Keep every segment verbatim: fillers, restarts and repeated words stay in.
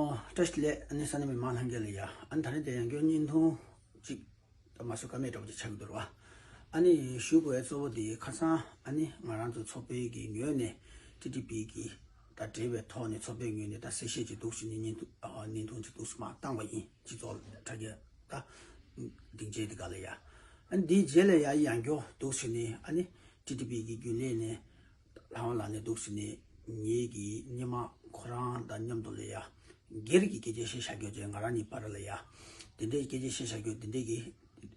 ཨོ། བཀྲ་ཤིས་བདེ་ལེགས། ཨ་ནི་ས་གནས་མི་མང་ལྷན་རྒྱས་ལ་ཡ། ཨ་ནི་ད་རེས་དེ་ཡང་བསྐྱར་བརྙན་ཐུང་ཅིག་ད་མ་བཟོ་ཀ་མེད་འདྲ་པོ་ཅིག་ཆགས་ཀྱི་འདུག་ར། ཨ་ནི་ཞུ་དགོས་ཡ་གཙོ་བོ་དེ་ཁ་སང་ཨ་ནི་ང་རང་ཚོ་ཚོགས་པའི་གི་ངོས་ནས་ཊི་ཊི་པི་གི་ད་འབྲེལ་བའི་ཐོག་ནས་ཚོགས་པའི་ངོས་ནས་ད་གསལ་བཤད་ཅིག་འདུག་ཟེར་ནས་བརྙན་ཐུང་ཨ་བརྙན་ཐུང་ཅིག་འདུག་ཟེར་མར་བཏང་བ་ཡིན། སྤྱི་ཚོགས་དྲ་རྒྱ་ད་སྡིངས་ཆའི་དེ་ག་ལ་ཡ། ཨ་ནི་དེའི་རྗེས་ལ་ཡ་ཡང་བསྐྱར་འདུག་ཟེར་ནས་ཨ་ནི་ཊི་ཊི་པི་གི་རྒྱུན་ལས་ནས་ལྷ་དབང་ལགས་ནས་འདུག་ཟེར་ནས་ངེད་ཀྱི་སྔོན་མ་ཁོ་རང་དང་མཉམ་དུ་ལ་ཡ་སྒེར་གྱི་སྐད་ཆ་བཤད་བཞག་རྒྱུ་བྱས། ང་རང་གཉིས་བར་ལ་ཡ་དེ་འདྲའི་སྐད་ཆ་བཤད་བཞག་རྒྱུ་དེ་འདྲའི་གི་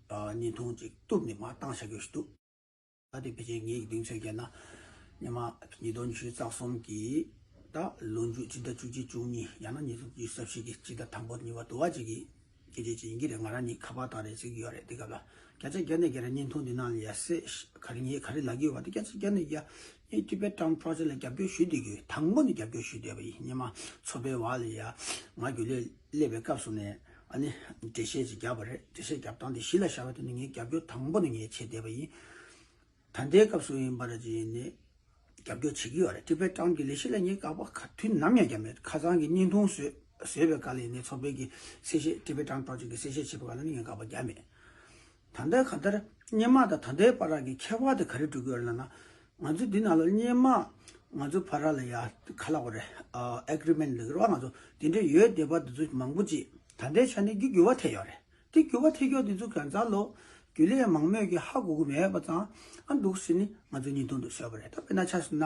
ཨ་བརྙན་ཐུང་ཅིག་གཏུབ་ནས་མར་བཏང་བཞག་རྒྱུ་ཞིག་འདུག་ད་དེ་ཕལ་ཆེར་ངེད་ཀྱི་གདེང་ཚོད་བརྒྱབ་ན་སྔོན་མ་ཉིས་སྟོང་ཉི་ཤུ་རྩ་གསུམ་གི་ད་ལོ་མཇུག་སྤྱི་ཟླ་བཅུ་གཅིག་བཅུ་གཉིས་ཡང་ན་ཉིས་སྟོང་ཉི་ཤུ་རྩ་བཞི་གི་སྤྱི་ཟླ་དང་པོ་གཉིས་པ་དུ་བ་གཅིག་གི་སྐད་ཆ་ཅིག་ཡིན་གྱི་རེད། ང་རང་གཉིས་ཁ་པར་བཏང་རེས་བྱེད་ཀྱི་ཡོད་རེད། དེ་སྐབས་ལ་བརྒྱ་ཆ་བརྒྱ་ནས་བརྒྱ་རེ་བརྙན་ཐུང་འདི་ནང་ལ་ཡ་གསལ་ག་རེ་ངས་ག་རེ་ལབ་ཀྱི་ཡོད་པ་དེ་བརྒྱ་ཆ་བརྒྱ་ནས་བརྒྱ་ངས་Tibet Town Project ལ་རྒྱབ་སྐྱོར་ཞུས་བསྡད་ཀྱི་ཡོད། དང་པོ་ནས་རྒྱབ་སྐྱོར་ཞུས་བསྡད་པ་ཡིན། སྔོན་མ་ཚོགས་པའི་བར་ལ་ཡ་ང་རྒྱུན་ལས་སླེབས་པའི་སྐབས་སུ་ནས་ཨ་ནི་འགྲེལ་བཤད་ཅིག་བརྒྱབ་པ་རེད། འགྲེལ་བཤད་བརྒྱབ་སྟངས་དེ་གཞི་ལ་བཞག་པ་དེ་ནི་ངས་རྒྱབ་སྐྱོར་དང་པོ་ནས་ངས་བྱས་བསྡད་པ་ཡིན། ད་ལྟའི་སྐབས་སུ་ཡིན་པར་བྱས་ནས་རྒྱབ་སྐྱོར་བྱེད་ཀྱི་ཡོད་རེད། Tibet Town གི་ལས་གཞི་ལ་ངས་དགག་པ་ག་དུས་ནམ་ཡང་བརྒྱབ་མེད། ཁ་སང་གི་བརྙན་ཐུང་བཟོས་བཟོས་པའི་སྐབས་ལ་ཡིན་ནའི་ཚོགས་པའི་གི་གསལ་བཤད་Tibet Town Project གི་གསལ་བཤད་བྱས་པའི་སྐབས་ལ་ནི་ངས་དགག་པ་བརྒྱབ་མེད། ད་ལྟ་གང་ལྟར་སྔོན་མ་དང་ད་ལྟའི་བར་གྱི་ཁྱད་པར་དེ་ག་རེ་འགྲོ་གི་ཡོད་རེད་ལབ་ན། ང་ཚོ་འདི་ནང་ལ་སྔོན་མ་ང་ཚོ་བར་ལ་ཡ་ག་ལབ་དགོས་རེད། ཨ་Agreement ལབ་ཀྱི་རེད་བ། ང་ཚོ་དེ་འདྲ་ཡོད་བསྡད་པ་འདི་ཚོ་མང་པོ་ཅིག་ད་ལྟའི་ཆ་ནས་འགྱུར་བ་ཐེབས་ཡོད་རེད། དེ་འགྱུར་བ་ཐེབས་ཀྱོག་དེ་ཚོ་གང་ཚང་ལོ་རྒྱུན་ལས་མང་མོས་ཀྱིས་ཧ་གོ་གི་མེད་པ་ཙང་ཨ་འདུག་ཟེར་ནས་ང་ཚོ་བརྙན་ཐུང་དུ་བཟོས་པ་རེད། ད་དཔེར་ན་ཆ་བཞག་ན་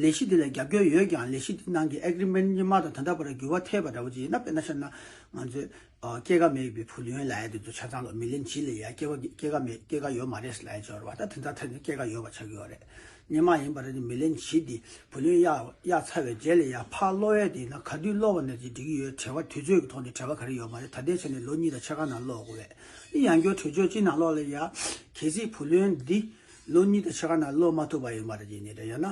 ལས་གཞི་དེ་ལ་རྒྱབ་སྐྱོར་ཡོད་ཀྱང་ལས་གཞི་དེ་ནང་གི་Agreement སྔོན་མ་དང་ད་ལྟ་བར་འགྱུར་བ་ཐེབས་པ་འདྲ་བོ་ཅིག་ཡིན་ན། དཔེར་ན་ཆ་བཞག་ན་ང་ཚོས་ཨ་སྐྱེད་ཀ་མེད་པའི་བུ་ལོན་ལབ་ཡ་དེ་ཚོ་ཆ་ཚང་ལོ་མི་ལན་བཞི་ལ་ཡ་སྐྱེད་ཀ་སྐྱེད་ཀ་མེད། སྐྱེད་ཀ་ཡོད་མ་རེད་ལབ་ཡ་ཅིག་ཡོད་རེད་བ། ད་དེ་ཚོ་ཐད་ནས་སྐྱེད་ཀ་ཡོད་པ་ཆགས་ཀྱི་ཡོད་རེད། སྔོན་མ་ཡིན་པ་རེད། མི་ལན་བཞི་དེ་བུ་ལོན་གཡར་གཡར་ཚར་བའི་རྗེས་ལ་ཡ་ཕར་སློག་ཡས་དེ་ཡིན་ན་ག་དུས་སློག་པ་ནང་བཞིན་འགྲིག་གི་ཡོད། བྲེལ་བ་དུས་ཚོད་ཀྱི་ཐོག་ནས་བྲེལ་བ་ག་རེ་ཡོད་མ་རེད། ད་ལྟའི་ཆ་ནས་ལོ་གཉིས་དང་ཕྱེད་ཀ་ནང་སློག་དགོས་པས། ཨ་ནི་ཡང་བསྐྱར་གྲོས་ཆོད་ཅིག་ནང་ལོགས་ལ་ཡ་གལ་སྲིད་བུ་ལོན་འདི་ལོ་གཉིས་དང་ཕྱེད་ཀ་ནང་སློག་མ་ཐུབ་པ་ཡིན་པ་རེད་ཅེས་ནས་རེད། ཡང་ན་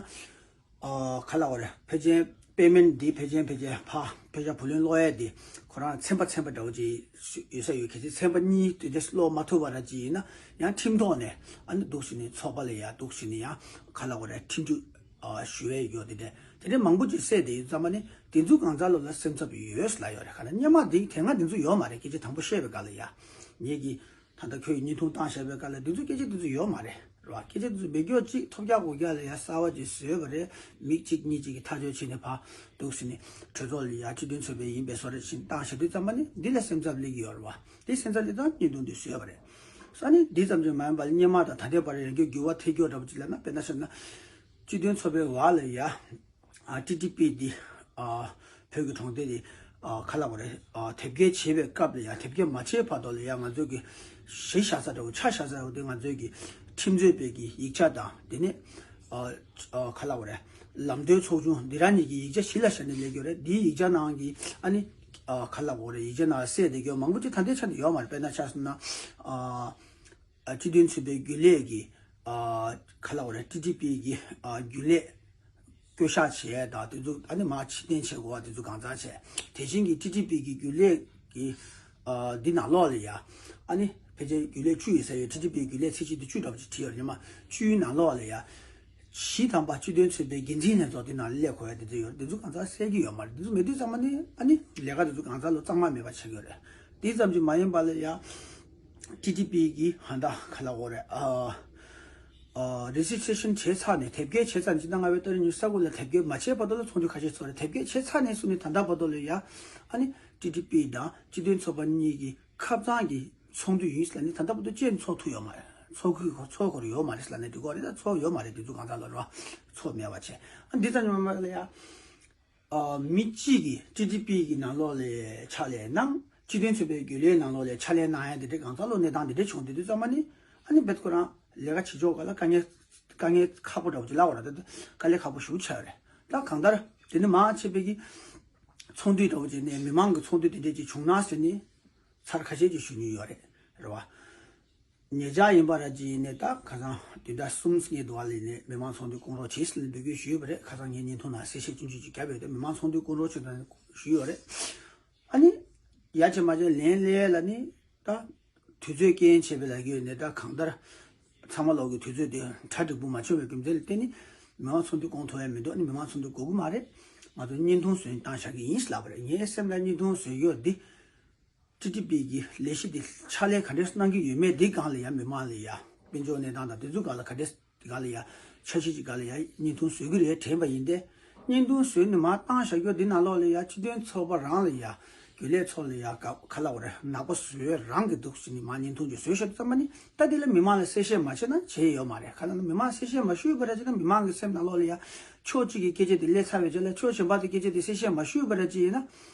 ཨ་ག་ལབ་དགོས་རེད། ཕལ་ཆེར་Payment འདི་ཕལ་ཆེར་ཕལ་ཆེར་ཕ་ཕལ་ཆེར་བུ་ལོན་སློག་ཡས་འདི་ཁོ་རང་ཚན་པ་ཚན་པ་འདྲ་བོ་ཅིག་ཡོད་ས་ཡོད། གལ་སྲིད་ཚན་པ་གཉིས་དེ་འདྲ་སློག་མ་ཐུབ་པ་ར་ཅིག་ཡིན་ན་ཡང་ཁྲིམས་ཐོག་ནས་ཨ་ནི་འདུག་ཟེར་ནས་ཚོགས་པ་ལ་ཡ་འདུག་ཟེར་ནས་ཡང་ག་ལབ་དགོས་རེད། ཁྲིམས་གཅོད་ཨ་ཞུ་ཡས་ཡོད། དེ་འདྲ་དེ་འདྲ་མང་པོ་ཅིག་གསལ་བསྡད་ཡོད་ཙང་མ་ནི་དེ་ཚོ་གང་ཚང་ལོ་ལ་སེམས་འཚབ་ཡོད་ལབ་ཡོད་རེད། ག་ལ་སྔོན་མ་དེ་དེ་སྔ་དེ་ཚོ་ཡོད་མ་རེད། སྐད་ཆ་དང་པོ་བཤད་པའི་སྐབས་ལ་ཡ་ངེད་ཀྱིས་ད་ལྟ་ཁྱོད་ཀྱིས་བརྙན་ཐུང་བཏང་བཞག་པའི་སྐབས་ལ་འདི་ཚོ་སྐད་ཆ་འདི་ཚོ་ཡོད་མ་རེད། རེད་བ། སྐད་ཆ་འདི་ཚོ་མེད་སྐྱོ་གཅིག་ཐོབ་རྒྱག་དགོས་རྒྱག་ལ་ཡ་གསར་བ་ཅིག་བཟོས་པ་རེད། མི་གཅིག་གཉིས་གཅིག་གིས་ཐག་གཅོད་བྱས་ནས་ཕར་འདུག་ཟེར་ནས་གྲོས་ཚོགས་ལ་ཡ་སྤྱི་མཐུན་ཚོགས་པའི་ཡིན་པའི་བཟོ་འདྲ་ཞིག་བཏང་བཞག་དུས་ཙམ་པ་ནི་འདི་ལ་སེམས་འཚབ་སླེབས་ཀྱི་ཡོད་རེད་བ། འདི་སེམས་འཚབ་སླེབས་ཙང་བརྙན་ཐུང་འདི་བཟོས་པ་རེད། ས་ནི་འདི་ཙམ་གྱིས་མ་ཡིན་པར་སྔོན་མ་དང་ད་ལྟའི་བར་ཡང་བསྐྱར་འགྱུར་བ་ཐེབས་ཀྱོག་འདྲ་པོ་ཅིག་ལབ་ན། དཔེར་ན་བཤད་ན་སྤྱི་མཐུན་ཚོགས་པའི་བར་ལ་ཡ་ཨ་ཊི་ཊི་པི་འདི་ཨ་བོད་ཀྱི་གྲོང་སྡེ་འདི་ཨ་ག་ལབ་དགོས་རེད། ཨ་དེབ་སྐྱེལ་བྱེད་པའི་སྐབས་ལ་ཡང་དེབ་སྐྱེལ་མ་བྱས་བར་དུ་ལ་ཡང་ང་ཚོས་ཀྱི་གཞི་བཞག་ས་འདྲ་བོ་ཆ་བཞག་ས་འདྲ་བོ་དེ་ང་ཚོས་ཀྱི་ཁྲིམས་རྩོད་པའི་གི་ཡིག་ཆ་དང་དེ་ནས་ཨ་ཨ་ག་ལབ་དགོས་རེད། ལམ་སྟོན་ཚོགས་ཆུང་འདི་རང་གཉིས་ཀྱི་ཡིག་ཆ་གཞི་ལ་བཞག་ནས་སླེབས་ཀྱི་ཡོད་རེད། འདིའི་ཡིག་ཆ་ནང་གི་ཨ་ནི་ཨ་ག་ལབ་དགོས་རེད། ཡིག་ཆ་ནང་གསལ་བསྡད་ཀྱི་ཡོད་མང་པོ་ཅིག་ད་ལྟའི་ཆ་ནས་ཡོད་མ་རེད། དཔེར་ན་ཆ་བཞག་ན་ཨ། ཨ་སྤྱི་མཐུན་ཚོགས་པའི་རྒྱུན་ལས་ཀྱི་ཨ་ག་ལབ་དགོས་རེད། ཊི་ཊི་པི་གི་ཨ་རྒྱུན་ལས་བསྐོ་གཞག་བྱས་དང་དེ་ཚོ་ཨ་ནི་མར་ཕྱིར་འཐེན་བྱེད་དགོས་པ་དེ་ཚོ་གང་ཚང་བྱས། དེ་བཞིན་གྱི་ཊི་ཊི་པི་གི་རྒྱུན་ལས་ཀྱི་ཨ་འདི་ནང་ལོགས་ལ་ཡ་ཨ་ནི་ཕལ་ཆེར་རྒྱུན་ལས་བཅུ་ཡོད་ས་ཡོད། ཊི་ཊི་པི་རྒྱུན་ལས་ཚད་གཞི་དེ་བཅུ་འདྲ་པོ་ཅིག་བྲིས་ཡོད་རེད། ཉི་མ་བཅུའི་ནང་ལོགས་ལ་ཡ་བཞི་ཐམ་པ་སྤྱི་མཐུན་ཚོགས་པའི་འགན་འཛིན་ལྷན་ཚོགས་དེ་ནང་ལ་སླེབས་དགོས་ཡ་དེ་ཚོ་ཡོད་རེད། དེ་ཚོ་གང་ཚང་གསལ་གྱི་ཡོད་མ་རེད། དེ་ཚོ་མེད་དུས་ཙམ་པ་ནི་ཨ་ནི་ལས་ཀ་དེ་ཚོ་གང་ཚང་ལོ་གཙང་མ་མེད་པ་ཆགས་ཀྱི་ཡོད་རེད། དེ་ཙམ་གྱིས་མ་ཡིན་པ་ལ་ཡ་ཊི་ཊི་པི་གི་ཧན་ད་ག་ལབ་དགོས་རེད། ཨ་ཨ་རེ་ཇི་སི་ཊི་རེ་ཤན་བྱས་ཚར་ནས་དེབ་སྐྱེལ་བྱས་ཚར་ནས་ཕྱི་ཟླ་ལྔ་པའི་ཏ་རིག་ཉི་ཤུ་རྩ་དགུ་ལ་དེབ་སྐྱེལ་མ་བྱས་བར་དུ་ལ་ཚོགས་འདུ་ཁ་ཤས་ཚོགས་རེད། དེབ་སྐྱེལ་བྱས་ཚར་ནས་བཟུང་ནས་ད་ལྟ་བར་དུ་ལ་ཡ་ཨ་ནི་ཊི་ཊི་པི་དང་སྤྱི་མཐུན་ཚོགས་པ་གཉིས་ཀྱི་ཁབ་གཙང་གི་ཚོགས་འདུ་ཡིན་ཟེར་ལ་ནི་ད་ལྟ་བར་དུ་ཅི་ཡང་ཚོགས་ཐུབ་ཡོད་མ་རེད། ཚོགས་ཁུལ་ཁོ་ཚོགས་དགོས་ཡོད་མ་རེད་ཟེར་ལ་ནི་འགྲིག་གི་རེད། ད་ཚོགས་ཡོད་མ་རེད། དེ་ཚོ་གང་ཚང་ལ་རོ་ཚོགས་མེད་པ་བྱས། ཨ་འདི་ཙམ་གྱིས་མ་ཡིན་པ་ལ་ཡ། ཨ་མི་གཅིག་གིས་ཊི་ཊི་པི་གི་ནང་ལོགས་ལ་ཕྱག་ལས་གནང་། སྤྱི་མཐུན་ཚོགས་པའི་རྒྱུན་ལས་ནང་ལོགས་ལ་ཕྱག་ལས་གནང་ཡ་དེ་འདྲ་གང་ཚང་ལོ་གནས་སྟངས་དེ་འདྲ་བྱུང་དེ་དུས་ཙམ་པ་ནི་ཨ་ནི་རྦད་ཁོ་རང་ལས་ཀ་བྱེད་ཕྱོགས་སྒང་ལ་དཀའ་ངལ་དཀའ་ངལ་ཁག་པོ་འདྲ་བོ་ཅིག་ལབ་དགོས་རེད། ད་དཀའ་ལས་ཁག་པོ་ཞེ་པོ་ཆགས་ཡོད་རེད། ད་གང་ལྟར་དེ་ནི་མང་ཆེ་བས་ཀྱི་ཚོགས་འདུ་འདྲ་བོ་ཅིག་ནས་མི་མང་གི་ཚོགས་འདུ་དེ་འདྲ་ཅིག་བྱུང་ན་ཟེར་ནས་ཚར་ཁ་ཤས་ཅིག་ཞུ་མྱོང་ཡོད་རེད། རེད་བ། ཉེ་ཆར་ཡིན་པ་ར་ཅིག་ཡིན་ནའི་ད་ཁ་སང་བདུན་ཕྲག་གསུམ་སྔོན་དུ་བ་ལ་ནས་མི་མང་ཚོགས་འདུ་བསྐོང་རོགས་བྱེད་ཟེར་ནས་འབོད་སྐུལ་ཞུས་པ་རེད། ཁ་སང་ངས་བརྙན་ཐུང་ནང་གསལ་བཤད་ཆུང་ཆུང་ཅིག་བརྒྱབ་ཡོད་དེ། མི་མང་ཚོགས་འདུ་བསྐོང་རོགས་བྱེད་དང་ཞུས་ཡོད་རེད། ཨ་ནི་ཡ་བྱེད་མ་བྱེད་ལན་སླེབས་ལ་ནི་ད་དུས་ཚོད་རྐྱེན་བྱས་པའི་ལ་རྒྱུ་ཡོད་ནའི་ད་གང་ལྟར་ཚང་མ་ལོག་གི་དུས་ཚོད་དེ་གྲ་འགྲིག་པོ་མ་བྱུང་བའི་རྒྱུ་མཚན་ལ་བརྟེན་ནས་མི་མང་ཚོགས་འདུ་བསྐོང་ཐུབ་ཡ་མི་འདུག་ཨ་ནི་མི་མང་ཚོགས་འདུ་དགོས་ཀྱི་མ་རེད། ང་ཚོ་བརྙན་ཐུང་བཟོས་བཏང་བཞག་གི་ཡིན་ལབ་པ་རེད། ངའི་སེམས་ལ་བརྙན་ཐུང་བཟོས་ཡོད་འདི། ཊི་ཊི་པི་གི་ལས་གཞི་འདི་ཕྱག་ལས་ག་འདྲས་གནང་གི་ཡོད་མེད་འདི་སྒང་ལ་ཡ་མི་མང་ལ་ཡ་དཔལ་འབྱོར་གནས་སྟངས་དང་དེ་ཚོ་སྒང་ལ་ག་འདྲས་སྒང་ལ་ཡ་འཆར་གཞི་ཅིག་སྒང་ལ་ཡ་བརྙན་ཐུང་བཟོ་གི་རེད་དྲན་པ་ཡིན་ཏེ། བརྙན་ཐུང་བཟོས་ནས་མར་བཏང་བཞག་རྒྱུ་འདི་ནང་ལོགས་ལ་ཡ་སྤྱི་མཐུན་ཚོགས་པ་རང་ལ་ཡ་རྒྱུན་ལས་ཚོ་ལ་ཡ་ག་ག་ལབ་དགོས་རེད། ནག་པོ་བཟོས་རང་གི་འདུག་ཟེར་ནས་མར་བརྙན་ཐུང་ཅིག་བཟོས་བཞག་དུས་ཙམ་པ་ནི། ད་འདི་ལ་མི་མང་ལ་གསལ་བཤད་མ་བྱས་ན་བྱས་ཡོད་མ་རེད། ག་ལབ་ན་མི་མང་གསལ་བཤད་མ་ཞུས་པ་རེད་ཅེ་ན་མི་མང་གི་སེམས་ནང་ལོགས་ལ་ཡ་ཕྱོགས་གཅིག་གི་སྐད་ཆ་དེ་སླེབས་ཚར་བའི་རྗེས་ལ་ཕྱོགས་གཞན་པ་དེ་སྐད་ཆ་དེ་གསལ་བཤད་མ་ཞུས་པ་རེད་ཅེ་ཡིན་ན།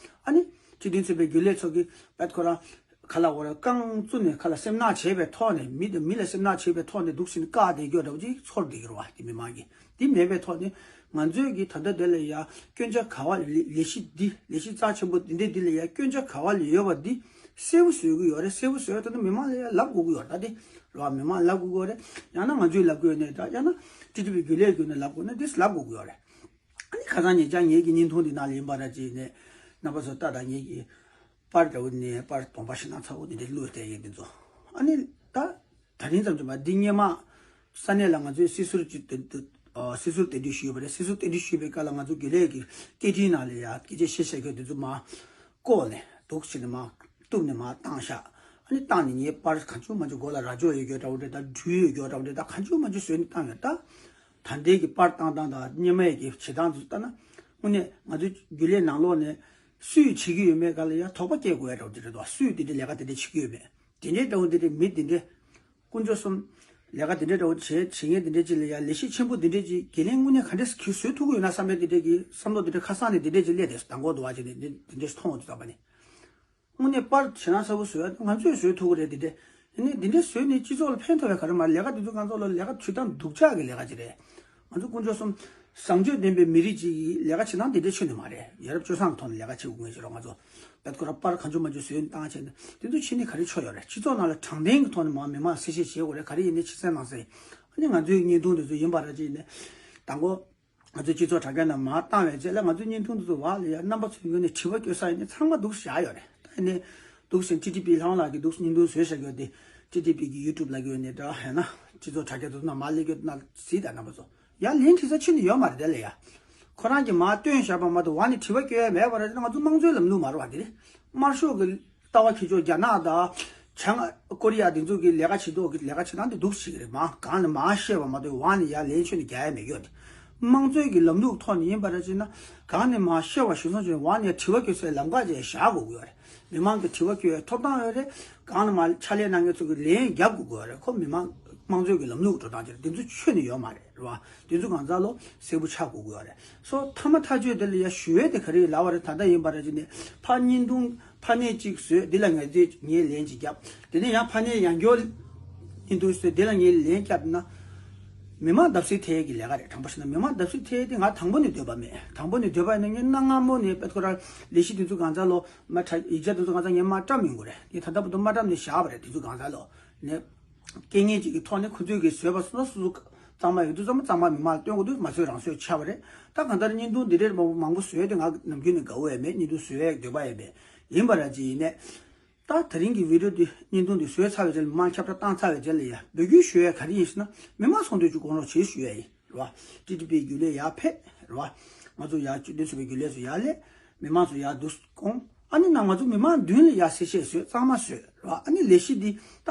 ཨ་ནི་སྤྱི་མཐུན་ཚོགས་པའི་རྒྱུན་ལས་ཚོ་གི་པད་ཁོ་རང་ཁ་ལག་བོར་རྐང་བཙུགས་ནས་ཁ་ལ་སེམས་ནག་བྱས་པའི་ཐོག་ནས་མི་དང་མི་ལ་སེམས་ནག་བྱས་པའི་ཐོག་ནས་འདུག་ཟིན་བཀག་བསྡད་རྒྱུ་འདྲ་བོ་ཅིག་ཚོར་བསྡད་ཀྱི་རེད་བ། དེ་མི་མང་གིས་དེ་མེད་པའི་ཐོག་ནས་ང་ཚོས་ཀྱི་ད་ལྟ་དེ་ལ་ཡ་སྐྱོན་ཆ་ག་བ་ལས་ལས་གཞི་འདི་ལས་གཞི་རྩ་ཆེན་པོ་འདི་འདྲའི་འདི་ལ་ཡ་སྐྱོན་ཆ་ག་བ་ལས་ཡོད་པ་འདི་གསལ་པོ་བཟོ་གི་ཡོད་རེད། གསལ་པོ་བཟོས་ད་ནི་མི་མང་ལ་ཡ་ལབ་དགོས་ཀྱི་ཡོད་རེད། ད་དེ་རེད་བ། མི་མང་ལབ་དགོས་ཀྱི་ཡོད་རེད། ཡང་ན་ང་ཚོས་ལབ་དགོས་ཡོད་ནའི་འདྲ། ཡང་ན་ཊི་ཊི་པི་རྒྱུན་ལས་ཀྱི་ནས་ལབ་དགོས་ན་འདི་ལབ་དགོས་ཀྱི་ཡོད་རེད། ཨ་ནི་ཁ་སང་ཉེ་ཆར་ངེད་ཀྱི་བརྙན་ཐུང་འདི་ནང་ལ་ཡིན་པ་ར་ཅིག་ནས་རྣམ་པ་ཚོ་ལྟ་དང་། ངེད་ཀྱི་པར་འདྲ་བོ་ནས་པར་གདོང་པ་ཞེ་དྲག་ཚ་བོ་འདི་འདྲ་བླུགས་བསྡད་ཡོད་འདི་ཚོ། ཨ་ནི་ད་ད་རིང་ཙམ་གྱི་མ་འདི་སྔོན་མ་ས་གནས་ལ་ང་ཚོས་སྲིད་ཟུར་ཅིག་དེ་དེ་ཨ་སྲིད་ཟུར་གདན་འདྲེན་ཞུས་པ་རེད། སྲིད་ཟུར་གདན་འདྲེན་ཞུས་པའི་སྐབས་ལ་ང་ཚོ་རྒྱུན་ལས་ཀྱི་སྐད་འཕྲིན་ནང་ལ་ཡ་སྐད་ཆ་བཤད་བཤད་མཁན་འདི་ཚོ་མར་བཀོག་ནས་འདུག་བྱས་ནས་མར་གཏུབ་ནས་མར་བཏང་ཤག་ཨ་ནི་བཏང་ནས་ངའི་པར་གང་བྱུང་མང་བྱུང་མགོ་ལ་རྭ་ཅོ་ཡོད་རྒྱུ་འདྲ་བོ་འདྲ་དང་འགྲུལ་ཡོད་རྒྱུ་འདྲ་བོ་འདྲ་དང་གང་བྱུང་མང་བྱུང་བཟོས་ནས་བཏང་ཡོད་ད། ད་ལྟའི་གི་པར་བཏང་སྟངས་དང་སྔོན་མའི་གི་བྱེད་སྟངས་ཚོ་ལྟ་ན། དངོས་གནས་ང་ཚོའི་རྒྱུན་ལས་ནང་ལོགས་ནས་སུས་བྱེད་ཀྱི་ཡོད་མེད་སྒང་ལ་ཡང་དོགས་པ་སྐྱེ་དགོས་ཡ་འདྲ་བོ་དེ་རེད་དོ། སུས་དེ་འདྲའི་ལས་ཀ་དེ་འདྲ་བྱེད་ཀྱི་ཡོད་མེད། དེ་འདྲའི་འདྲ་བོ་དེ་འདྲའི་མི་དེ་འདྲའི་དཀོན་མཆོག་གསུམ་ལས་ཀ་དེ་འདྲའི་འདྲ་བོ་བྱེད་བྱེད་མཁན་དེ་འདྲའི་ཅིག་ལ་ཡང་ལས་གཞི་ཆེན་པོ་དེ་འདྲའི་ཅིག་འགན་ལེན་དངོས་གནས་ག་འདྲས་ཁྱེད་བཟོས་ཐུབ་ཀྱི་ཡོད་ན་བསམ་པའི་དེ་འདྲའི་གི་བསམ་བློ་དེ་འདྲའི་ཁ་སང་ནས་དེ་འདྲའི་ཅིག་སླེབས་ཏེ་མདང་དགོང་དུ་བ་བྱས་ནས་དེ་དེ་འདྲའི་མཐོང་འོང་དུ་བསམ་པ་ནི། དངོས་གནས་པར་ཞེ་དྲག་ཚ་པོ་བཟོས་ཡ་ང་ཚོས་བཟོས་ཐུབ་ཀྱི་རེད། དེ་འདྲས་ཡིན་ནའི་དེ་འདྲས་བཟོས་ནས་སྤྱི་ཚོགས་ལ་ཕན་ཐོགས་པའི་ག་རེ་མ་རེད། ལས་ཀ་དེ་ཚོ་ང་ཚོ་ལ་ལས་ཀ་བྱེད་སྟངས་སྡུག་ཅག་གི་ལས་ཀ་ཅིག་རེད། ང་ཚོ་དཀོན་མཆོག་གསུམ་བཟང་སྤྱོད་ལྡན་པའི་མི་རིགས་ཅིག་གིས་ལས་ཀ་བྱེད་སྟངས་དེ་འདྲས་ཁྱོན་ནས་མ་རེད། ཡ་རབས་སྤྱོད་བཟང་གི་ཐོག་ནས་ལས་ཀ་བྱེད་དགོས་ངེས་ཤེས་རོགས། ང་ཚོ་བད་ཁོ་ར་པར་གང་བྱུང་མང་བྱུང་བཟོས་ནས་བཏང་བྱས་ནས་དེ་ཚོ་ཁྱོན་ནས་ག་རེ་ཆོ་ཡོད་རེད། སྤྱི་ཚོགས་ནང་ལ་དྲང་བདེན་གི་ཐོག་ནས་མ་མི་མང་གསལ་བཤད་བྱེད་དགོས་རེད། ག་རེ་ཡིན་ནའི་ཕྱི་གསལ་ནང་གསལ་ཨ་ནི་ང་ཚོའི་བརྙན་ཐུང་དེ་ཚོ་ཡིན་པ་ར་ཅིག་ཡིན་ནའི་དང་པོ། ང་ཚོའི་སྤྱི་ཚོགས་དྲ་རྒྱ་ནང་མར་བཏང་བའི་རྗེས་ལ་ང་ཚོའི་བརྙན་ཐུང་འདི་ཚོ་བར་ལ་ཡ་རྣམ་པ་ཚོའི་ངོས་ནས་དྲི་བ་བཀོད་ས་ཡིན་ནའི་ཚང་མ་འདུག་བཞག་ཡོད་རེད། ད་ཡིན་ནའི་འདུག་ཟིན་ཊི་ཊི་པི་ལྷ་དབང་ལགས་ཀྱིས་འདུག་བརྙན་ཐུང་བཟོས་བཞག་ཡོད་དེ། ཊི་ཊི་པི་གི་ཡུ་ཊུབ་ལ་གི་ཡོད་ནས་འདྲ་ཧེ་ན་སྤྱི་ཚོགས་དྲ་རྒྱ་དེ་ཚོ་ནང་མར་སླེབས་ཡོད་ན་གཟིགས་དང་རྣམ་པ་ཚོ། ཡ་ལན་དྲི་ས་ཁྱོན་ནས་ཡོད་མ་རེད། དེ་ལ་ཡ་ཁོ་རང་གིས་མར་བཏོན་བཞག་པ་མ་གཏོགས་བར་ནས་དྲི་བ་བཀོད་ཡ་མེད་པ་རེད། ང་ཚོ་དམངས་གཙོའི་ལམ་ལུགས་མ་རེད་བ། དེ་རེད། དམར་ཤོག་གི་ལྟ་བ་ཁྱེད་ཚོ་རྒྱ་ནག་དང་བྱང་ཀོ་རི་ཡ་དེ་ཚོ་གི་ལས་ཀ་བྱེད་མདོག་གི་ལས་ཀ་བྱེད་སྟངས་དེ་འདུག་ཞིག་རེད། མ་གང་ནས་མ་བཤད་པ་མ་གཏོགས་བར་ནས་ཡར་ལན་ཆོད་ནས་རྒྱག་ཡ་མེད་ཡོད་དེ། དམངས་གཙོའི་གི་ལམ་ལུགས་ཐོག་ནས་ཡིན་པ་རེད་ཅེ་ན། གང་ནས་མ་བཤད་པ་ཞུ་སོང་ཅེ་ན་བར་ནས་དྲི་བ་བཀོད་སའི་ལམ་ཁ་ཅིག་བཞག་དགོས་ཀྱི་ཡོད་རེད། མི་མང་གི་དྲི་བ་བཀོད་ཡའི་ཐོབ་ཐང་ཡོད་རེད། གང་ནས་མ་ཕྱག་ལས་གནང་མཁན་ཚོ་གི་ལན་རྒྱབ་དགོས་ཀྱི་ཡོད་རེད། ཁོ་མི་མང་དམངས་གཙོའི་གི་ལམ་ལུགས་འགྲོ་སྟངས་ཅིག་རེད། དེ་ཚོ་ཆོས་ནས་ཡོད་མ་རེད། རེད་བ། དེ་ཚོ་གང་ཟག་ལོ་གསལ་པོ་ཆགས་དགོས་ཀྱི་ཡོད་རེད། སོ་མཐའ་མ་མཐའ་མཇུག་དེ་ལ་ཡ་ཞུ་ཡས་དེ་ག་རེ་ལབ་པ་རེད། ད་ལྟ་ཡིན་པ་རེད་ཅེ་ནས་ཕར་བརྙན་ཐུང་ཕ་ནས་གཅིག་བཟོས་འདི་ལ་ངས་ངས་ལན་གཅིག་བརྒྱབ། དེ་ནས་ཡང་ཕ་ནས་ཡང་བསྐྱར་བརྙན་ཐུང་བཟོས་འདི་ལ་ངས་ལན་བརྒྱབ་ན། མི་མང་བརྡབ་གསིག་ཐེབས་ཀྱི་ལས་ཀ་རེད། དྲང་པོ་བཤད་ན་མི་མང་བརྡབ་གསིག་ཐེབས་དེ་ང་དང་པོ་ནས་འདོད་པ་མེད། དང་པོ་ནས་འདོད་པ་ཡིན་ན་ངས་གནའ་སྔ་མོ་ནས་དཔེ་ཁོ་ར་ལས་གཞི་དེ་ཚོ་གང་ཚ་ལོ་མ་ཁྲ་ཡིག་ཆ་དེ་ཚོ་གང་ཚ་ངས་མ་བཀྲམ་ཡོང་གི་རེད། དེ་ད་ལྟ་བར་དུ་མ་བཀྲམ་ནས་བཞག་པ་རེད། དེ་ཚོ་གང་ཚ་ལོ་ནས། རྐྱེན་ངན་ཅིག་གི་ཐོག་ནས་ཁོ་ཚོས་ཀྱིས་བཟོས་པ་སོ་སོ་སོ་གཙང་མ་ཡོད་དུས་ཙམ་པ་གཙང་མ་མི་མང་ལ་སྟོན་དགོས་དུས་མ་བཟོས་རང་བཟོས་ཆགས་པ་རེད། ད་གང་ལྟར་བརྙན་ཐུང་འདི་འདྲའི་མང་པོ་བཟོས་ཏེ་ང་ནམ་རྒྱུན་ནས་དགའ་བོ་ཡང་མེད། བརྙན་ཐུང་བཟོ་ཡའི་འདོད་པ་ཡང་མེད། ཡིན་པ་ར་ཅིག་ཡིན་ནས། ད་དེ་རིང་གི་བི་ཌིའོ་འདི་བརྙན་ཐུང་འདི་བཟོས་ཚར་བའི་རྗེས་ལ་མི་མང་ཁྱབ་བསྒྲགས་བཏང་ཚར་བའི་རྗེས་ལ་ཡ་འབོད་སྐུལ་ཞུ་ཡ་ག་རེ་ཡིན་ཟེར་ན། མི་མང་ཚོགས་འདུ་ཅིག་སྐོང་རོགས་བྱེད་ཞུ་ཡ་ཡིན། རེད་བ། ཊི་ཊི་པིའི་རྒྱུན་ལས་ཡར་ཕེབས། རེད་བ། ང་ཚོ་ཡར་སྤྱི་འཐུས་ཚོགས་པའི་རྒྱུན་ལས་ཚོ་ཡར་སླེབས། མི་མང་ཚོ་ཡར་འདུ་སྐོང་། ཨ་ནི་ན་ང་ཚོ་མི་མང་མདུན་ལ་ཡར་གསལ་བཤད་བཟོས། གཙང་མ་བཟོས། རེད་བ། ཨ་ནི་ལས་གཞི་འདི་ད་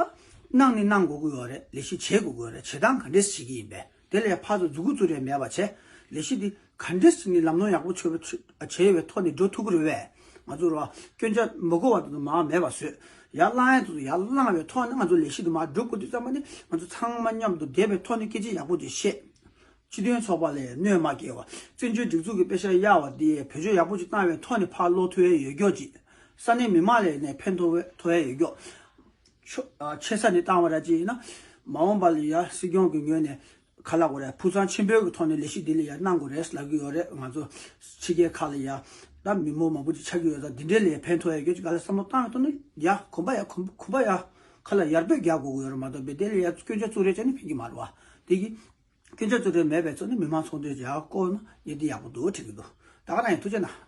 གནང་ནི་གནང་དགོས་ཀྱི་ཡོད་རེད། ལས་གཞི་བྱེད་དགོས་ཀྱི་ཡོད་རེད། བྱེད་སྟངས་ག་འདྲས་བྱེད་ཀྱི་ཡིན་པས། དེ་ལས་ཕར་ཚུར་མཛུབ་གུ་བཙུགས་རེས་མེད་པ་བྱས། ལས་གཞི་འདི་ག་འདྲས་བྱས་ནས་ལམ་ལྷོང་ཡག་པོ་ཆོད་པ་ཆོད་བྱས་པའི་ཐོག་ནས་འགྲོ་ཐུབ་ཀྱི་རེད་པས། ང་ཚོ་རེད་བ། སྐྱོན་ཆ་མ་གོ་བ་དེ་ཚོ་མར་མེད་པ་བཟོས། ཡར་བསླང་ཡ་དེ་ཚོ་ཡར་བསླངས་པའི་ཐོག་ནས་ང་ཚོ་ལས་གཞི་འདི་མར་སྒྲུབ་དགོས་དུས་ཙམ་པ་ནི་ང་ཚོ་ཚང་མ་མཉམ་དུ་བསྡད་པའི་ཐོག་ནས་སྐད་ཆ་ཡག་པོ་ཅིག་བཤད། སྤྱི་མཐུན་ཚོགས་པ་ལ་གནོད་མ་སྐྱེལ་བ། བཙན་བྱོལ་སྒྲིག་འཛུགས་ཀྱི་དཔེ་ཆ་གཡར་བ་འདི་བེད་སྤྱོད་ཡག་པོ་ཅིག་བཏང་བའི་ཐོག་ནས་ཕར་སློག་ཐུབ་ཡ་ཡོད་རྒྱུ་ཅིག་ས་གནས་མི་མང་ལ་ནས་ཕན་ཐོགས་ཐོགས་ཡ་ཡོད་རྒྱུ། ཆོ་ཨ་ཆེ་ས་ནས་བཏང་བ་ར་ཅིག་ཡིན་ན། མ་འོངས་པ་ལ་ཡ་སྲིད་སྐྱོང་གི་ངོས་ནས་ག་ལབ་དགོས་རེད། ཕུགས་བསམ་ཆེན་པོའི་གི་ཐོག་ནས་ལས་གཞི་འདི་ལ་ཡ་གནང་དགོས་རེད་ལབ་ཀྱི་ཡོད་རེད། ང་ཚོ་ཕྱི་རྒྱལ་ཁག་ལ་ཡ་ད་མི་མང་མང་པོ་ཅིག་ཆགས་ཀྱི་ཡོད་ཙང་འདི་འདྲའི་ལ་ཡ་ཕན་ཐོགས་ཡ་རྒྱུ་ཅིག་ག་ལ་བསམ་བློ་བཏང་བའི་ཐོག་ནས་ཡ་གོམ་པ་ཡ་གོམ་གོམ་པ་ཡ་ཁ་ལ་ཡར་འབོད་རྒྱག་དགོས་ཀྱི་ཡོད་རེད་མ་གཏོགས་པའི་དེ་ལ་ཡ་སྐྱོན་ཆ་བཙུགས་རེས་བྱས་ནས་ཕན་གྱི་མ་རེད་བ། དེ་གི་སྐྱོན་ཆ་བཙུགས་རེས་མེད་པའི་ཚོ་ནི་མི་མང་ཚོགས་འདུའི་ཡར་བསྐོར་ན་ཡིན་དེ་ཡག་པོ་འདུག་དྲན་གྱི་འདུག་ད་ག་རང་ཡིན། ཐུགས་རྗེ་གནང་།